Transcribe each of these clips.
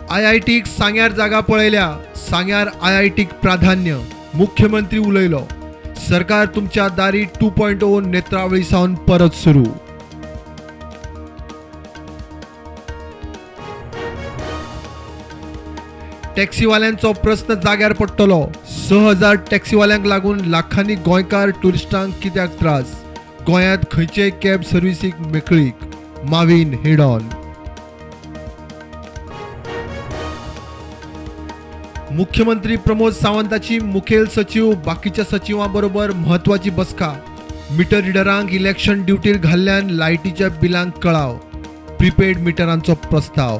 आयआयटीक सांग्यार जागा पळयल्या, सांग्यार आयआयटीक प्राधान्य, मुख्यमंत्री उलयलो. सरकार तुमच्या दारी 2.0 नेत्रावळी सावन परत सुरू. टॅक्सीवाल्यांचो प्रस्न जाग्यार पडटलो. 6000 टॅक्सीवाल्यांक लागून लाखांनी गोंयकार ट्युरिस्टांक कित्याक त्रास? गोंयांत खंयचेय कॅब सर्विसीक मेकळीक. माविन हेडॉन. मुख्यमंत्री प्रमोद सावंताची मुखेल सचीव बाकीच्या सचिवां बरोबर म्हत्वाची बसका. मिटर रिडरांक इलेक्शन ड्युटीर घाल्ल्यान लायटीच्या बिलांक कळाव. प्रिपेड मिटरांचो प्रस्ताव.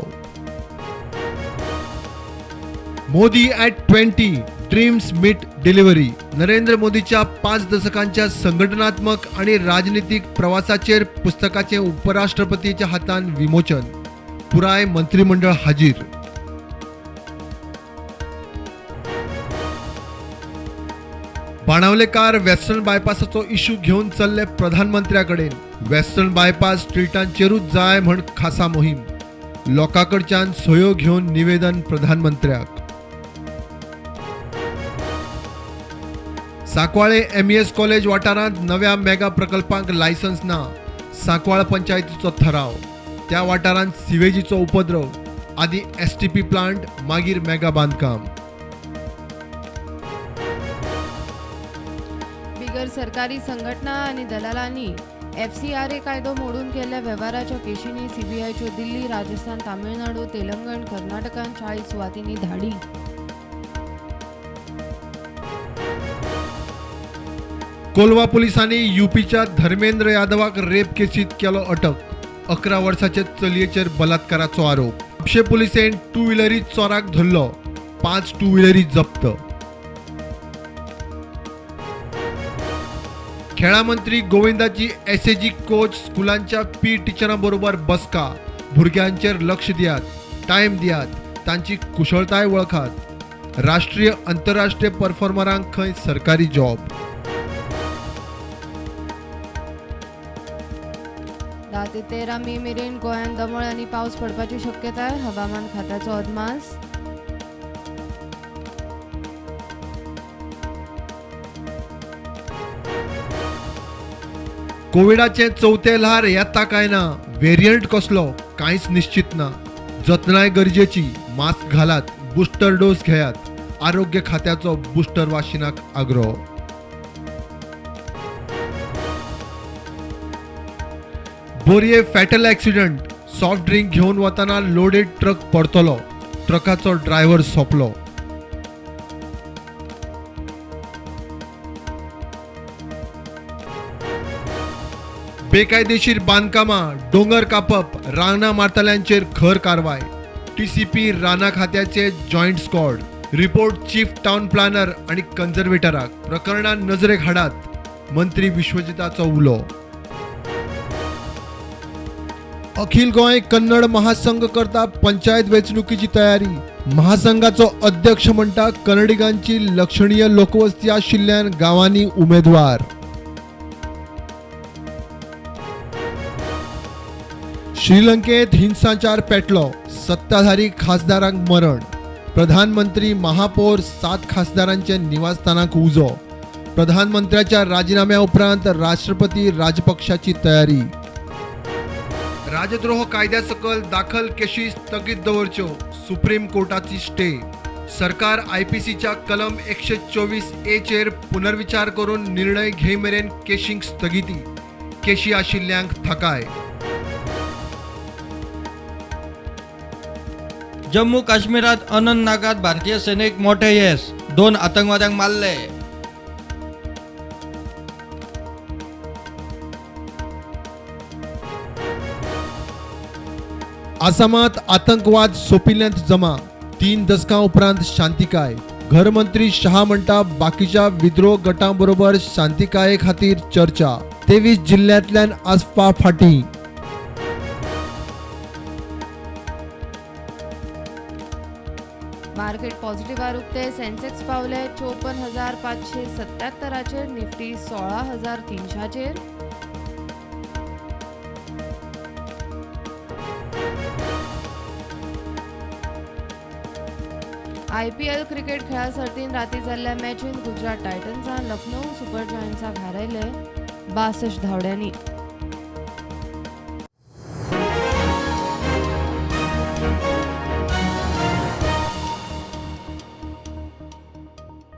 Modi at 20 dreams meet delivery. Narendra मोदीच्या 5 दशकांच्या संघटनात्मक आणि राजनीतिक प्रवासाचेर पुस्तकाचे उपराष्ट्रपतीच्या हातान विमोचन. पुराय मंत्रिमंडळ हाजीर. बाणावलेकार वेस्टर्न बायपासाचो इश्यू घेवन चल्ले प्रधानमंत्र्या कडेन. वेस्टर्न बायपास स्ट्रीटांचेरूच जाय म्हण खासा मोहीम. लोकांकडच्यान सयो घेवन निवेदन प्रधानमंत्र्याक. सांकवाळे MES कॉलेज वाठारांत नव्या मेगा प्रकल्पांक लायसन्स ना. सांकवाळ पंचायतीचो ठराव. त्या वाठारांत सिवेजीचो उपद्रव. आदी STP plant, मागीर मेगा बांदकाम. बिगर सरकारी संघटना आनी दलालांनी FCRA कायदो मोडून केल्ल्या वेव्हाराच्या केशींनी सीबीआयच्यो दिल्ली, राजस्थान, तामिळनाडू, तेलंगण, कर्नाटकांत 40 सुवातींनी धाडी. कोलवा पुलिसांनी युपीच्या धर्मेंद्र यादवाक रेप केसीत केलो अटक. 11 वर्साचे चलयेचेर बलात्काराचो आरोप. म्हापशें पुलिसेन 2 व्हिलरी चोराक धरलो. 5 2 व्हिलरी जप्त. खेळा मंत्री गोविंदाची SAG coach स्कुलांच्या पी टिचरां बरोबर बसका. भुरग्यांचेर लक्ष दियात, टायम दियात, तांची कुशळताय वळखात. राष्ट्रीय अंतरराष्ट्रीय परफॉर्मरांक खंय सरकारी जॉब. 10 ते 13 मे मेरेन गोंयांत दमळ आनी पावस पडपाची शक्यताय. हवामान खात्याचो अदमास. कोविडाचे चौथे ल्हार येता काय ना, वेरियंट कसलो कांयच निश्चित ना. जतनाय गरजेची. मास्क घालात, बुस्टर डोस घेयात. आरोग्य खात्याचो बुस्टर वाशिनाक आग्रो. बोरये फॅटल ॲक्सिडंट. सॉफ्ट ड्रिंक घेवन वतना लोडेड ट्रक परतलो. ट्रकाचो ड्रायव्हर सोंपलो. बेकायदेशीर बांदकामां, दोंगर कापप, रानां मारतल्यांचेर खर कारवाय. TCP रानां खात्याचे joint squad. Report chief town planner आनी कन्झर्वेटराक. प्रकरणां नजरेक हाडात, मंत्री विश्वजिताचो उलो. अखिल गोंय कन्नड महासंघ करता पंचायत वेंचणुकीची तयारी. महासंघाचो अध्यक्ष म्हणटा कन्नडिगांची लक्षणीय लोकवस्ती आशिल्ल्यान गांवांनी उमेदवार. श्रीलंकेत हिंसाचार पेटलो. सत्ताधारी खासदारांक मरण. प्रधानमंत्री, महापौर, 7 खासदारांचे निवासस्थानाक उजो. प्रधानमंत्र्याच्या राजीनाम्या उपरांत राष्ट्रपती राजपक्षाची तयारी. राजद्रोह कायद्या सकल दाखल केशी स्थगीत दवरच्यो. सुप्रीम कोर्टाची स्टे. सरकार IPCच्या कलम 124A चेर पुनर्विचार करून निर्णय घेय मेरेन केशींक स्थगिती. केशी आशिल्ल्यांक थाकाय. जम्मू काश्मीरात अनंतनागात भारतीय सेनेक मोठे येस. 2 आतंकवाद्यांक मारले. आसामात आतंकवाद सोंपिल्ल्यांत जमा. 3 दशकां उपरांत शांतिकाय. घरमंत्री शहा म्हणटा बाकीच्या विद्रोह गटां बरोबर शांतिकाये खातीर चर्चा. 23 जिल्ल्यांतल्यान आसपा फाटीं. मार्केट पॉझिटिव्हार उक्ते. सेन्सेक्स पावले 54,577चेर, निफ्टी 16,300चेर. आयपीएल क्रिकेट खेळा सर्तीन राती जाल्ल्या मॅचींत गुजरात टायटन्सान लखनौ सुपर जायंट्साक हारयले 62 धांवड्यांनी.